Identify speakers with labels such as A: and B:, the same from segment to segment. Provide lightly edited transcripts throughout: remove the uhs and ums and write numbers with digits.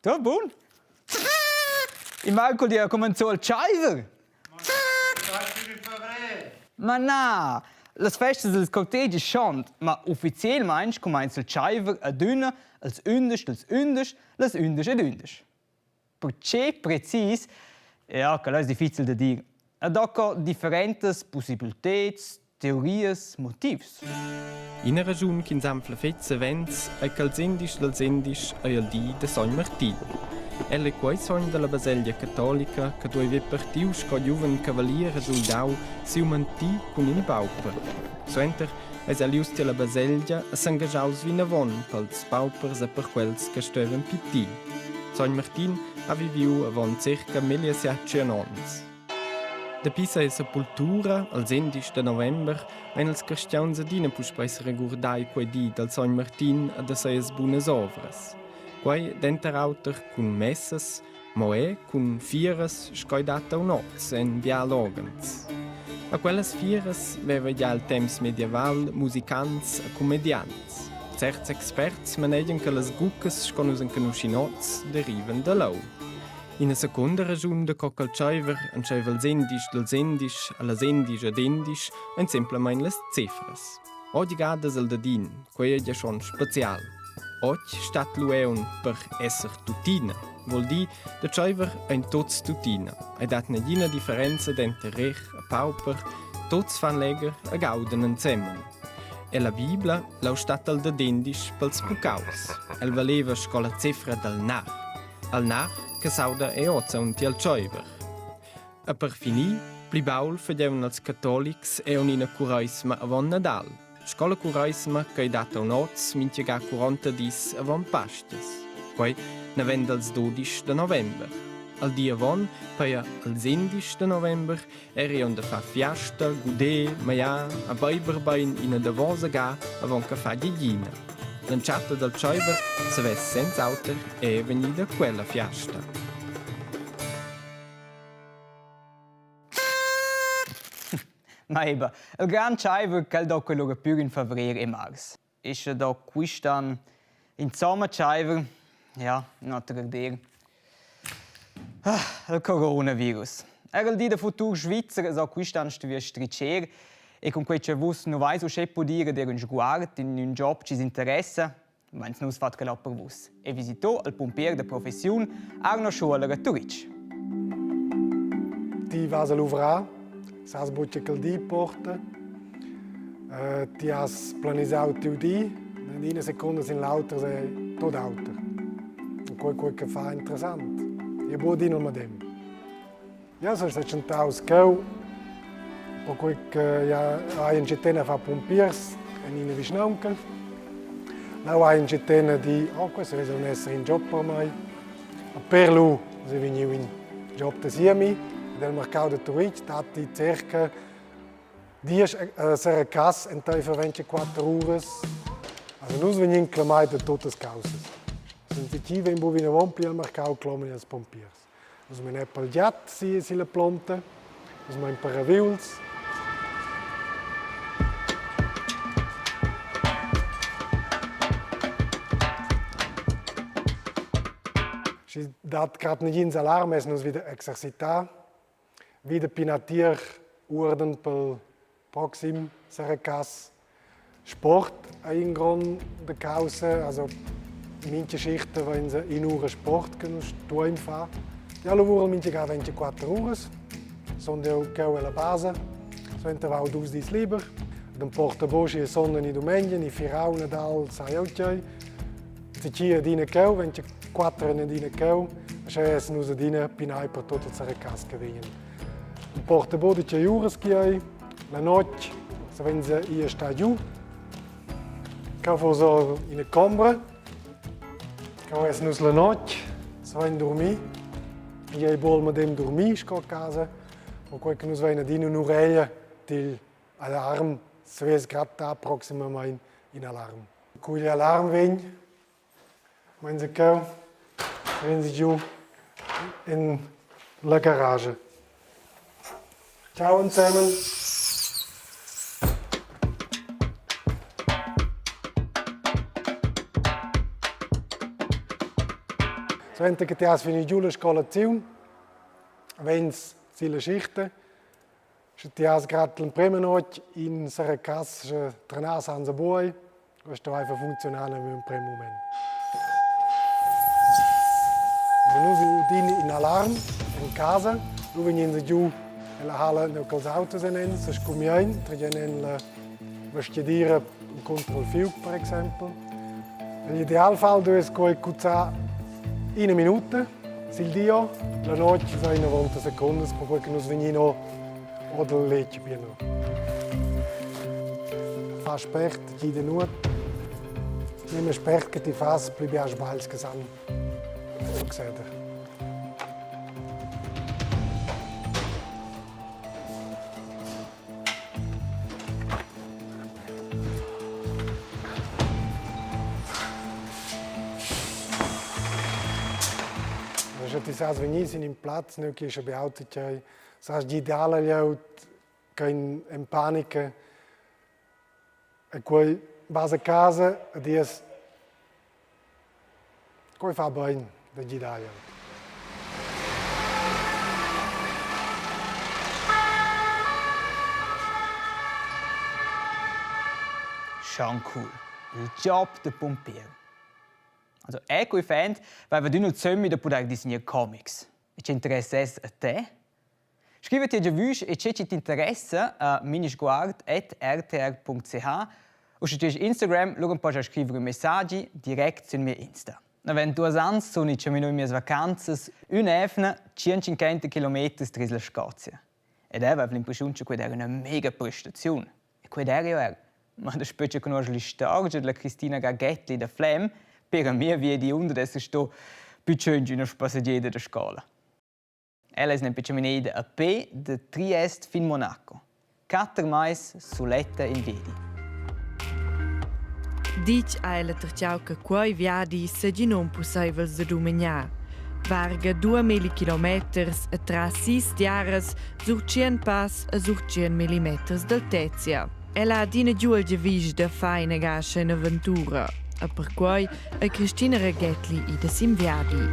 A: Tu bun? Il Marco di ha comenzò il tschaiver. Ma na, las festas dels cortegis schont, ma ufficielmaing cumainza il tschaiver adüna als ündesch dels ündesch, las ündesch ed ündesch. Perche precis? Ja, quel es difficil da dir. Ed ho co differentas pussibilteds, teorias, motivs.
B: Ina raschun ch'ins anfla fetg savens ei ch'els indisch dals indisch ei il di da sogn Martin. El ei quei sogn dalla baselgia catolica che duei ver partiu sco giuven cavalier e schuldau siu manti cun ina pauper. Suenter eis el ius tier la baselgia e s'engaschaus vinavon pels paupers e per quels che stuevan pitir. Sogn Martin ha viviu avon circa 1700 onns. Dapi sia sepultura als endisch da november ein ils carstgauns adina puspei seregurdai quei di dal sogn Martin e da sias bunas ovras. Quei denter auter cun messas, mo era cun fieras sco ei dat aunc oz en bia loghens. A quellas fieras veva gia el temps medieval musicants e cumediants. Certs experts manegian che las guccas sco nus enconuschin oz derivan da leu. Ina secunda raschun da co ch'el tscheiver entscheiva els endisch dals endisch allas endisch ed endisch ein semplamein las cefras. Otg gadas el dadin, quei ei gia schon special. Otg stat lu aunc per esser tuttina, vul dir da tscheiver ein tuts tuttina. Ei dat negina differenza denter reh e pauper, tuts fan legher e gaudan ensemen. E la Bibla lau stat el dad endisch pels puccaus. El valeva sco la cefra dal nar. Al nar che s'auda è oz aunc tiel tscheiver. E per finir, pli baul fagevan els catolics aunc ina cureisma avon Nadal. Sco la cureisma ch'ei dat aunc oz mintga 40 dis avon Pastas. Quei naven dals 12 da november. Al di avon, peia als 11 da november, eri aunc da far fiasta, guder, magliar a beiber bein ina davosa ga avon che far gigina. L'entschatta dal tscheiver savess senz'auter era vegnida quella fiasta.
A: Ma eba, il grand tschaiver quel do quell'ura pür in favrer e mars. E sche do quist'an insomma tschaiver, ja, ün oter dir. Ah, il coronavirus. Era il di da futur svizzer so quist'an stuvia stricer e cun quei che vus nu vais uschè pudir dir ün sguard in ün job chi s'interessa, vains nus fat quel per vus. E visitò al pumpier da professiun Arno Schuoler a Turitg.
C: Ti vas a luvrar, sas buca che il di porta. Uh, ti has planisau tiu di, in ina secunda sin l'autra sei tot auter. E quei, quei che fa interessant. Io buc adina il medem. Io sono tschentaus cheu, perquei che ja hai in a far pumpiers en ina vischnaunca. Là hai in di, oh, questo deve essere un job per me. A per lu è vegniu in job da siemi del mercau da Turitg datti circa diesch seracass enteifer 24 uras. Also nus vegnin clamai da tuttas causas. Senza chi vegn buc vinavon pli al mercau cloman ils pompiers. Nus mein er pel giat si silla plonta, nus mein per aviuls. Schi dat grad negins alarm, es nus wieder exercitar, wieder pinatier uorden pel proxim Serecas. Sport ei in grond de caussa, also mincha schichta vainsa in'ura sport che nus stuein far. Ja lavurel mintga ga 24 uras, sun jeu cheu ella basa, suenter vau dus dis liber, dann porta buc e sonda ni dumengia ni firau Nadal sai jeu tgei. Ti adina cheu, 24 adina cheu, aschia essen nus adina pinai per tot ils recas che vegnan. Il porta buc tgei uras che ei, La notg savein ir star giu. Cheu fuss ina combra. Cheu essen nus la notg, savein durmir. Igl ei buc il medem durmir sco a casa, perquei che nus vein adina un'ureglia digl alarm, savess grad dar proximamein in alarm. Cu igl alarm vegn, meins cheu, vegn si giu en la garage. Ciao ensemen! Suenter che ti has fini giu la scolaziun, vegns silla schichta. Sche ti has grad l'emprema notg in seracass, sche trenar senza buoi, questo einfach funzionar nel emprem moment. Nus udin in alarm en casa, lu vegnin giu ella halla neu ch'els autos en en, se scumiein, tregien en la vestgadira contro il fiug per exempel. Nell'idealfall duess quei cuzzar ina minuta sil dio, la notg sei 90 secundas, perquei che nus vegnin o dal letg bien. Fa spert, gida nuot. Nimm spert che ti fas pli bia sbagls che san succeder. Sche ti sas vegnir sin in plaz, neu che sche beauti ch'ei, sas gidar la glieud ch'ein en panica e quei vas a casa e dies Quei fa bein da gidar glieud.
A: Schon cool. Il job de pumpier. Also ecco i fans vaiva adüna il sömmi da pudair disegnar comics. E che interessess a te? Scriva ti giavüsch e che chi t'interessa a minisguard@rtr.ch u sche ti hast Instagram, lura poss scriver ün messagi direct sün mia Insta. Avend duos ans sun i chamino in mias vacanzas ün'eivna 150 kilometers tras la Scozia. Ed eu avev l'impreschiun cha quai era üna mega prestaziun. E quai era eu er. Ma daspö cha cugnuosch l'istorgia da la Christina Ragettli da Flem, per a mia via di unda d'esser sto pü tschönch üna spassegieda da scoula. Ella es nempe chamineda a pe da Triest fin Monaco. Quatter mais suletta in viedi.
D: Ditg ha ella tertgau che quei viadi seigi nunpusseivels da dumignar. Varga 2000 kilometers e tras sis tiaras sur tschien pass e sur tschien millimeters d'altezia. Ella ha adina giu il giavisch da far inaga in'aventura e perquei ei Christina Ragettli ida sin viadi.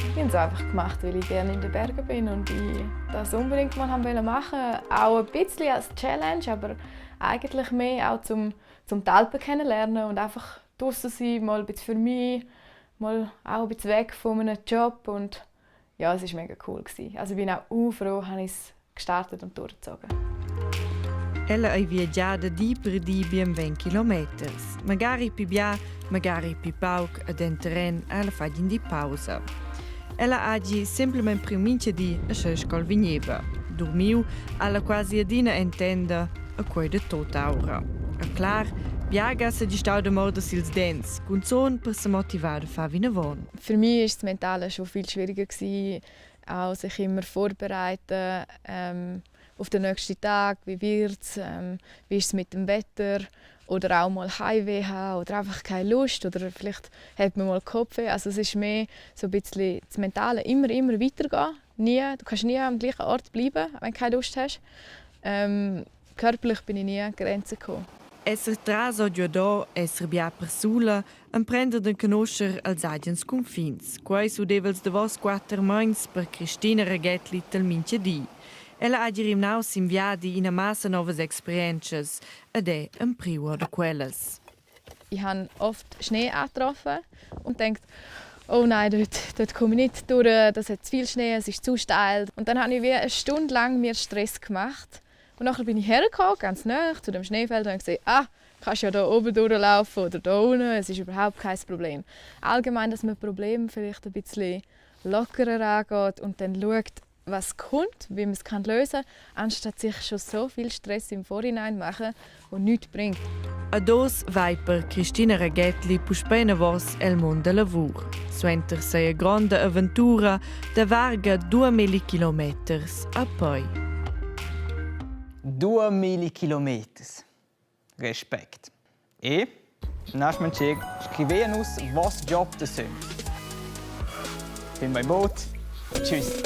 E: Ich habe es einfach gemacht, weil ich gerne in den Bergen bin und ich das unbedingt mal haben wollen machen. Auch ein bisschen als Challenge, aber eigentlich mehr auch zum, zum die Alpen kennenlernen und einfach draussen sein, mal ein bisschen für mich, mal auch ein bisschen weg von einem Job und ja, es war mega cool gewesen. Also ich bin auch froh, habe ich es gestartet und durchgezogen.
D: Ella ei viagiada di per di bien 20 kilometers. Magari pi bia, magari pi pauc ed en terren ha ella fatg in di pausa. Ella hagi semplamein priu mintga di aschi sco'l vegneva. Durmiu ha ella quasi adina en tenda e quei da tot'aura. E clar, biaga seigi stau da morder sils dents, cunzun per semotivar da far vinavon.
E: Für mich war das Mentale schon viel schwieriger gewesen, auch sich immer vorbereiten auf den nächsten Tag, wie wird's, wie ist es mit dem Wetter oder auch mal Heimweh haben oder einfach keine Lust oder vielleicht hat man mal Kopfweh. Also es ist mehr so ein bisschen das Mentale immer, immer weitergehen. Nie, du kannst nie am gleichen Ort bleiben, wenn du keine Lust hast. Körperlich bin ich nie an Grenzen gekommen.
D: Esser tras o giuador, esser bia persula, emprender d'enconuscher els agens cunfins. Quei s'udeva ils davos quater meins per Christina Ragettli tal mintga di. Ella hagi rimnau sin viadi ina massa novas experientschas ed è empriu da quellas.
E: Ich habe oft Schnee angetroffen und denkt, oh nein, dort, dort komme ich nicht durch, das hat zu viel Schnee, es ist zu steil. Und dann habe ich wie eine Stunde lang mir Stress gemacht. Und nachher bin ich hergekommen, ganz nah zu dem Schneefeld und habe gesehen, ah, kannst ja da oben durchlaufen oder da unten, es ist überhaupt kein Problem. Allgemein, dass man Probleme vielleicht ein bisschen lockerer angeht und dann schaut, was kommt, wie man es kann lösen kann, anstatt sich schon so viel Stress im Vorhinein machen, wo nichts bringt.
D: Ad oz vai per Christina Ragettli puspei enavos el mund da lavur. Suenter seia gronda aventura da varga 2000 kilometers a pei.
A: 2000 kilometers. Respect. E, naschmancher, scrivei a nus voss job da sön. Fin bei bod. Tschüss.